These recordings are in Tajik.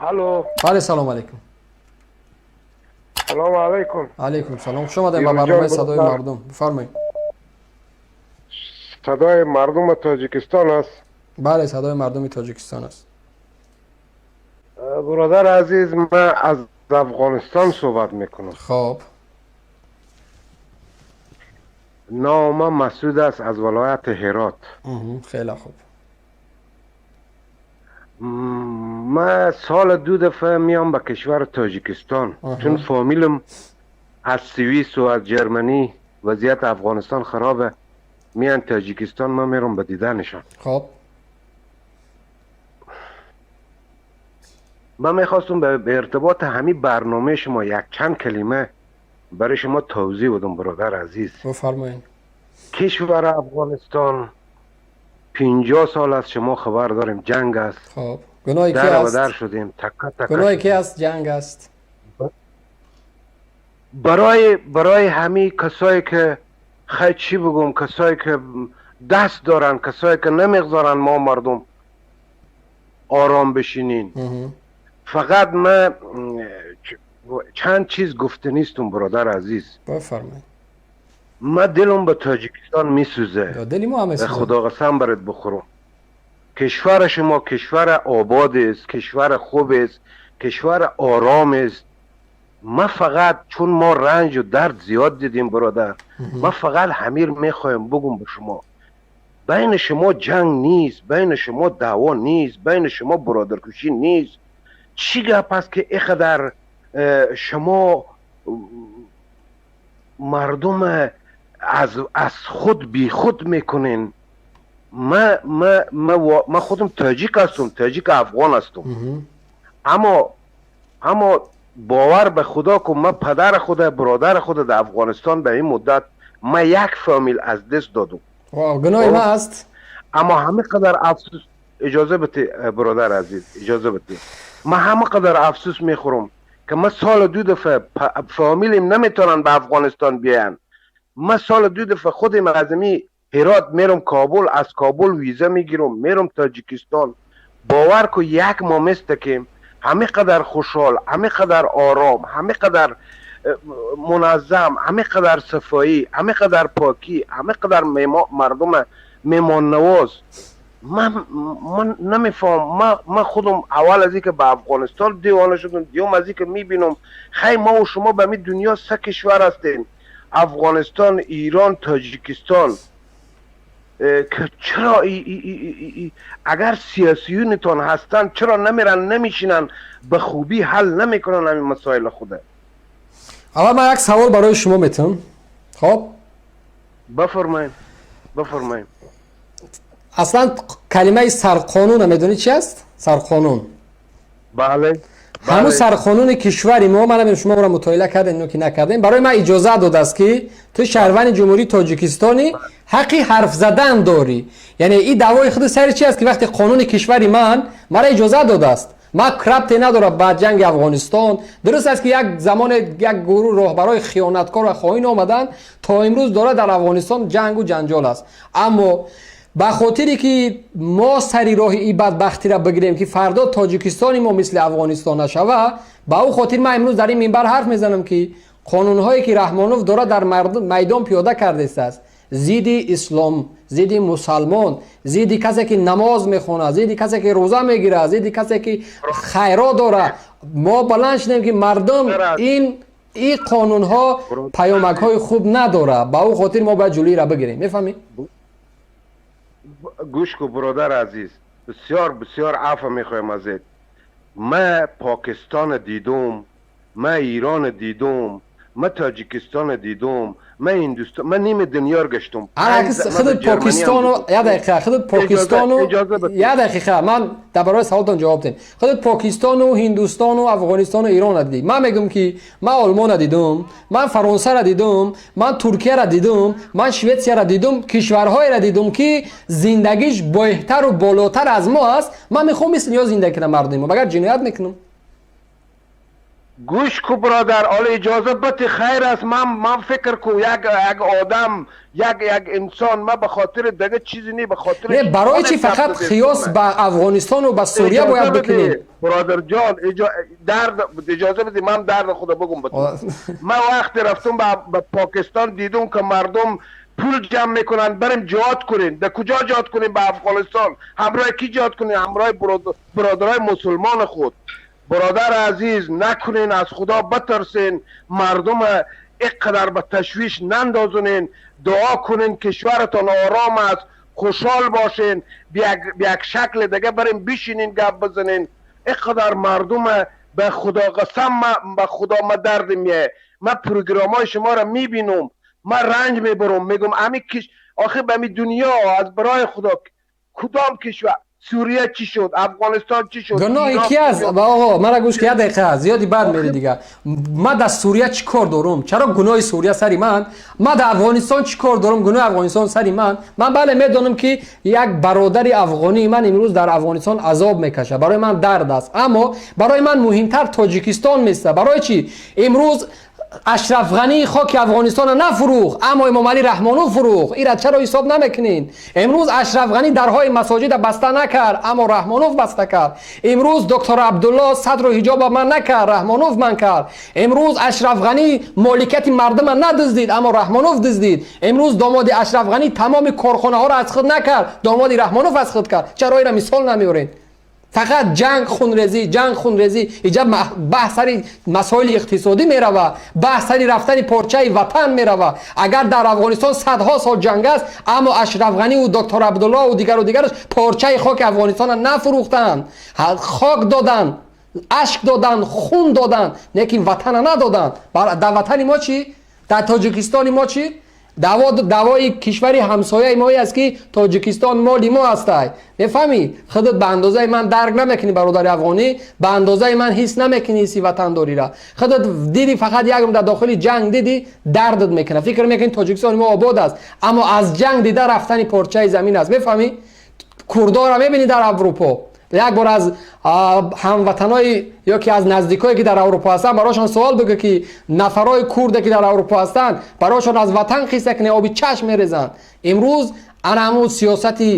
Алло. Бале, салом алейкум. Салом алейкум. Алейкум салом. Хуш омадем ба барномаи «Садои мардум», бифармоед. «Садои мардуми Тоҷикистон» аст? Бале, «Садои мардуми Тоҷикистон» аст. Бародари азиз, ман аз Афғонистон суҳбат мекунам. Хоб. Номам Масуд аст, аз вилояти Ҳирот. Хеле хуб. Ман соли ду дафъа меям ба кишвари Тоҷикистон, чун фамилам аз Свис ва аз Ҷерманӣ, вазъияти Афғонистон харобе, меян Тоҷикистон, ман мерам ба диданашон. Хоб. Ман мехостам ба иртиботи ҳамин барномаи шумо як чанд калима барои шумо тавзеҳ بدم, бародари азиз. Бифармоед. Кишвари Афғонистон 50 сол аст, шумо хабар дорем, ҷанг аст. Хоб, гуноҳи ки дар ба аст? Дар шудем, така така Гуноҳи ки шудем. аст, ҷанг аст? Барои ҳамин касое ки, хай, чӣ бигӯм, касое ки даст доранд, касое ки намегузоранд мо мардум ором бишинин. Фақат ман чанд чиз гуфтанистум, бародари азиз. Бифармоед. Ман дилам ба Тоҷикистон месӯзад. Ё, дили мо ҳам به месӯзад. خدا قسم برات بخورم، کشور شما کشور آباد است، کشور خوب است، کشور آرام است. ما فقط چون ما رنج و درد زیاد دیدیم، برادر، ما فقط همیر میخوایم بگم به شما، بین شما جنگ نیست، بین شما دعوا نیست، بین شما برادرکشی نیست. چی گپ است که اینقدر شما مردم از خود بی خود میکنین؟ ما خودم تاجیک هستم، تاجیک افغان هستم. اما باور به خدا که من پدر خود، برادر خود در افغانستان به این مدت من یک فامیل از دست دادم. واو، گناهی ما است؟ اما همه قدر افسوس، اجازه بده برادر عزیز، اجازه بده. من همه قدر افسوس میخورم که من سال دو دفعه فامیلیم نمیتونن به افغانستان بیان. من سال دو دفعه خودم از می هرات میرم کابل، از کابل ویزا میگیرم، میرم تاجیکستان. باور کو یک ماه مثل که همه قدر خوشحال، همه قدر آرام، همه قدر منظم، همه قدر صفایی، همه قدر پاکی، همه قدر مردم میمان نواز. من نمیفهم. من خودم اول از اینکه به افغانستان دیوانه شدم، دیوم از اینکه میبینم، خی، ما و شما به می دنیا سه کشور هستیم، افغانستان، ایران، تاجیکستان، که چرا ای ای ای ای ای اگر سیاسیونتان هستن، چرا نمیرن نمیشینن به خوبی حل نمیکنن همین مسائل خوده؟ Аввал ман як савол барои шумо метавам, хоб? بفرمایید، بفرمایید. Аслан калимаи сарқонуна медонӣ чи аст, сарқонун? بله. Ҳамун сарқонуни кишвари мо, ман намедонам, шумо ро мутолиа кардем ё ки накардем, барои ман иҷоза додааст, ки ту шаҳрванди Ҷумҳурии Тоҷикистонӣ, ҳаққи ҳарф задан дорӣ. Яъне ин даъвои худи сари чи аст, ки вақте қонуни кишвари ман мара иҷоза додааст, ман рабте надорам ба ҷанги Афғонистон. Дуруст аст, ки як замоне як гурӯҳ роҳбарои хиёнаткор ва хоин омаданд, то имрӯз дорад дар Афғонистон ҷангу ҷанҷол аст, аммо ба хотире ки мо сари роҳи ин бадбахтиро бигирем, ки фардо Тоҷикистони мо мисли Афғонистон нашава, ба ӯ хотир ман имрӯз дар ин минбар ҳарф мезанам, ки қонунҳое ки Раҳмонов дорад дар майдон пиёда кардааст, зидди ислом, зидди мусалмон, зидди касе ки намоз мехонад, зидди касе ки рӯза мегирад, зидди касе ки хайро дорад. Мо баланд шудем, ки мардум, ин қонунҳо паёмакҳои хуб надорад, ба ӯ хотир мо бояд ҷулиро бигирем, мефаҳмӣ? گوش کو برادر عزیز، بسیار بسیار عفو میخوایم ازت. من پاکستان دیدم، من ایران دیدم، من تاجیکستان دیدم، من هندوستان، من نیم دنیا رو گشتم. Худ Покистону, як дақиқа, худ Покистону, як дақиқа, ман дар барои саволтон ҷавоб дем. Худ Покистону, Ҳиндустону, Афғонистону, Иронро дидӣ. Ман мегӯм, ки ман Олмонро дидум, ман Фаронсаро дидум, ман Туркияро дидум, ман Шветсияро дидум, кишварҳоеро дидум, ки зиндагиш беҳтару болотар аз мо аст. Ман мехоҳам мисли ё зиндагӣ кунам, мардуми мо. Магар ҷиноят мекунам? Гӯш ку, бародар, ҳоло иҷоза бати, хайр аст. Ман фикр ку, як одам, як инсон, ман ба хотири дига чизе не, ба хотири Не, барои чӣ фақат қиёс ба Афғонистону ба Сурия бояд бикунем? Бародарҷон, дард, иҷоза бидӣ, ман дарди худа бигум ба ту. Ман вақте рафтум ба Покистон, дидум, ки мардум пул ҷамъ мекунанд, барем ҷиҳод кунем. Дар куҷо ҷиҳод кунем? Ба Афғонистон. Ҳамроҳи кӣ ҷиҳод кунем? Ҳамроҳи бародарои мусулмони худ. Бародар азиз, накунен, аз Худо битарсен, мардум инқадар ба ташвиш нандозунен. Дуо кунен, кишваратон ором аст, хушҳол бошен. به یک شکل دیگه بریم بشینین، گپ بزنین. اینقدر مردم، به خدا قسم، به خدا ما درد میه. من پروگرام های شما را میبینم، من رنج میبرم. میگم امی کش آخه به می دنیا، از برای خدا، کدام کشور؟ سوریه چی شد؟ افغانستان چی شد؟ Гуноҳи ки аст, оғо? Мара гӯш ки, як дақиқа, зиёди бад мери дига. Ма дар Сурия чӣ кор дорум? Чаро гуноҳи Сурия сари ман? Ма дар Афғонистон чӣ кор дорум, гуноҳи Афғонистон сари ман? Ман, бале, медонам, ки як бародари афғонии ман имрӯз дар Афғонистон азоб мекашад, барои ман дард аст, аммо барои ман муҳимтар Тоҷикистон места. Барои чӣ имрӯз Ашраф Ғанӣ хоки Афғонистонро нафурӯхт, аммо Эмомалӣ Раҳмонов фурӯхт? Ира чаро ҳисоб намекунед? Имрӯз Ашраф Ғанӣ дарҳои масоҷида баста накард, аммо Раҳмонов баста кард. Имрӯз доктор Абдулло сатру ҳиҷоба манъ накард, Раҳмонов манъ кард. Имрӯз Ашраф Ғанӣ моликияти мардума надуздид, аммо Раҳмонов дуздид. Имрӯз домоди Ашраф Ғанӣ тамоми корхонаҳоро аз худ накард, домоди Раҳмонов аз худ кард. Чаро ира мисол намеоред? Фақат ҷанг, хунрезӣ, ҷанг, хунрезӣ. Иҷа баҳс сари масоили иқтисодӣ мерава, баҳс сари рафтани порчаи ватан мерава. Агар дар Афғонистон садҳо сол ҷанг аст, аммо Ашраф Ғаниву доктор Абдуллоу дигару дигараш порчаи хоки Афғонистонро нафурӯхтанд. Хок доданд, ашк доданд, хун доданд, лекин ватана надоданд. Дар ватани мо чӣ? Дар Тоҷикистони мо чӣ? Даъвои кишвари ҳамсояи мо аст, ки Тоҷикистон моли мо ҳастай. Мефаҳмӣ? Худат ба андозаи ман дарк намекунӣ, бародари афғонӣ, ба андозаи ман ҳис намекунӣ ҳисси ватандориро. Худат диди, фақат як дар дохили ҷанг диди, дардат мекунад, фикр мекунӣ, Тоҷикистони мо обод аст, аммо аз ҷанг дида рафтани порчаи замин аст. Мефаҳмӣ? Курдоро мебинӣ дар Аврупо. Як бор аз ҳамватанои ё ки аз наздикое, ки дар Аврупо ҳастанд, барошон суол бигӯ, ки нафарои курде, ки дар Аврупо ҳастанд, барошон аз ватан қисса кунӣ, оби чашм мерезанд. Имрӯз ана ҳамун сиёсати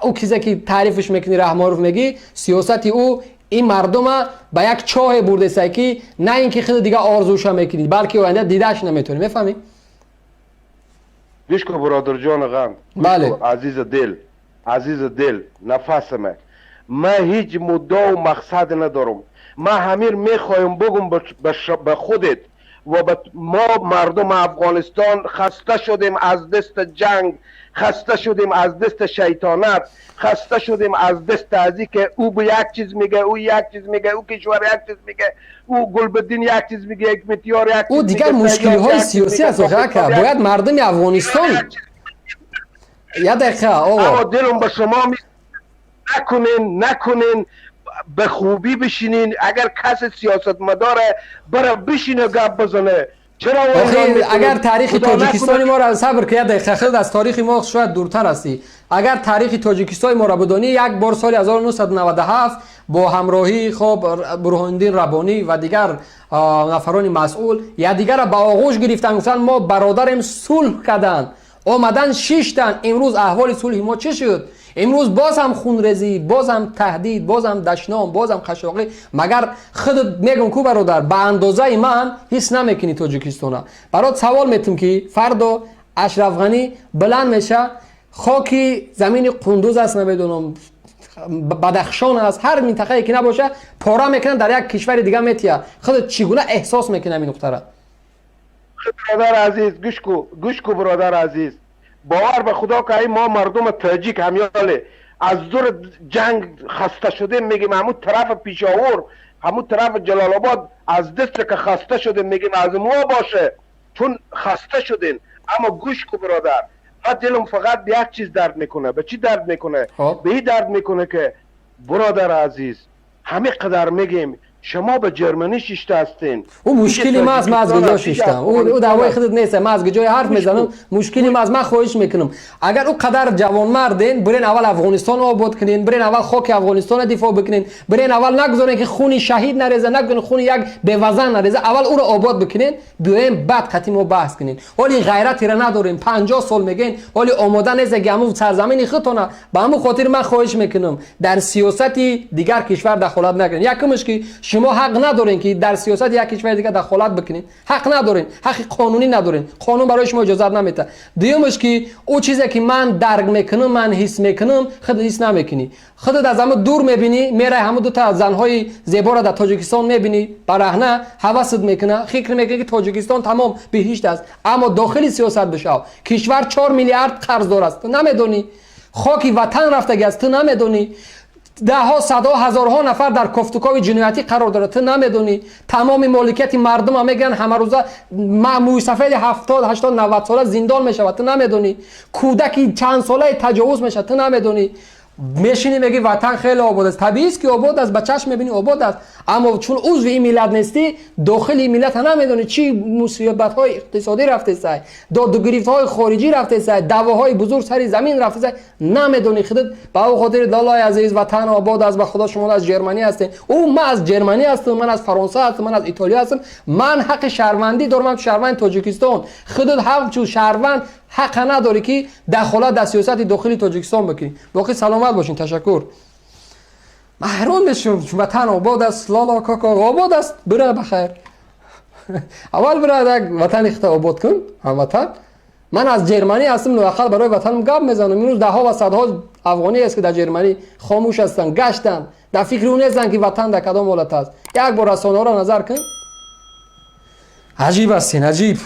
ӯ кизе, ки таърифш мекунӣ, Раҳмонов мегӣ, сиёсати ӯ ин мардума ба як чоҳе бурдеса, ки на ин ки худи дига орзуша мекунӣ, балки оянда дидаш наметавонӣ. Мефаҳмӣ? Гӯш кун, бародарҷони ғам. Бале. Азиза дил, азиза дил, нафасаме. Ман ҳеҷ муддао мақсад надорам. Ман ҳамир мехоҳам бигум ба худет ва ба мо мардум Афғонистон: хаста шудем аз даст ҷанг, хаста шудем аз даст шайтонат, хаста шудем аз даст азӣ ки ӯ ба як чиз мега, ӯ як чиз мега, ӯ кишвар як чиз мега, ӯ Гулбиддин як чиз мега, Ҳикматёр як ӯ дигар мушкилиҳои сиёсӣ аст, ака. Бояд мардуми Афғонистон, як дақиқа, оғо, дилум ба шумо. Накунин, накунин, به خوبی بشینین. اگر کس سیاست مداره، بره بشینه، گپ بزنه. چرا؟ Агар таърихи Тоҷикистони моро, сабр ки, як дақиқа, худ аз таърихи мо шояд дуртар ҳастӣ. Агар таърихи Тоҷикистони моро бидонӣ, як бор соли 1997 бо ҳамроҳии, хоб, Бурҳониддин Раббонӣ ва дигар нафарони масъул якдигарро ба оғӯш гирифтанд, гуфтанд, мо бародарем, сулҳ карданд, омадан шиштанд. Имрӯз аҳволи сулҳи мо чӣ шуд? Имрӯз боз ҳам хунрезӣ, боз ҳам таҳдид, боз ҳам дашном, боз ҳам қашоқӣ. Магар худат мегум ку, бародар, ба андозаи ман ҳис намекунӣ Тоҷикистона. Барот савол метум, ки фардо Ашраф Ғанӣ баланд меша, хоки замини Қундуз аст, намедонам, Бадахшон аст, ҳар минтақае ки набоша, пора мекунанд, дар як кишвари дига метия. Худат чӣ гуна эҳсос мекунӣ ҳамин нуқтара? Бародар азиз, гӯш ку, гӯш ку, бародар азиз, бовар ба Худо ки мо мардуми тоҷик ҳамёле аз дур ҷанг хаста шудем. Мегим, ҳамун тарафи Пешовур, ҳамун тарафи Ҷалолобод аз дасте ки хаста шудем, мегим, аз мо боше, чун хаста шудем. Аммо гӯш ку, бародар, ман дилам фақат ба як чиз дард мекунад. Ба чӣ дард мекунад? Ба ин дард мекунад, ки, бародар азиз, ҳамин қадар мегем. شما به جرمنی شیشته هستین. او مشکلی ما از، من از کجا شیشتم؟ او دعوای خودت نیست. من از کجای حرف میزنم، مشکلی ما از من. خواهش میکنم، اگر او قدر جوانمردین، برین اول افغانستان آباد کنین. برین اول خاک افغانستان رو دفاع بکنین. برین اول نگذارین که خونی شهید نریزه، نگذارین خون یک بیوزن نریزه. اول او رو آباد بکنین، بیاین بعد قتی ما بحث کنین. ولی غیرتی را ندارین. 50 سال میگین، ولی آماده نیست که همون سرزمین خودتونه. به همون خاطر من خواهش میکنم در سیاست دیگر کشور دخالت نکنین. یکمش که شما حق ندارین که در سیاست یک کشور دیگه دخالت بکنین. حق ندارین، حق قانونی ندارین، قانون برای شما اجازه نمیده. دیومش که او چیزی که من درک میکنم، من حس میکنم، خود حس نمیکنی. خودت از همه دور میبینی، میره همه دو تا زنهای زیبا را در تاجیکستان میبینی، برهنه هوست میکنه، فکر میکنی که تاجیکستان تمام بهشت است. اما داخل سیاست بشو، کشور 4 میلیارد قرض دار است، تو نمیدونی. خاکی وطن رفتگی است، تو نمیدونی. ده ها، صدها، هزارها نفر در کوفتوکاوی جنایتی قرار داره، تو نمیدونی. تمام مالکیت مردم هم میگن. همه روزه موی سفید 70، 80، 90 ساله زندان میشود، تو نمیدونی. کودکی چند ساله تجاوز میشه، تو نمیدونی. میشینی میگی وطن خیلی آباد است. طبیعی است که آباد است، به چشم میبینی آباد است، اما چون عضو این ملت نیستی، داخل این ملت نمیدونی چی مصیبت های اقتصادی رفته است، داد و گرفت های خارجی رفته است، دعواهای بزرگ سر زمین رفته است، نمیدونی خودت. به او خاطر لالای عزیز، وطن آباد است. به خدا شما از جرمنی هستین. او من از جرمنی هستم، من از فرانسه هستم، من از ایتالیا هستم، من حق شهروندی دارم، من شهروند تاجیکستان. خودت هم چون شهروند حق نداری که دخالت در سیاست داخلی تاجیکستان بکنی. باقی سلامت باشین، تشکر. من حیران میشم، وطن آباد است. لالا کاکا، آباد است، بره بخیر. اول بره یک وطن خود آباد کن، هموطن. من از جرمنی هستم، لااقل برای وطنم گپ میزنم. امروز ده ها و صدها افغانی است که در جرمنی خاموش هستند، گشتن، در فکر اون نیستن که وطن در کدام حالت است. یک بار رسانه ها را نظر کن. عجیب هستین، عجیب.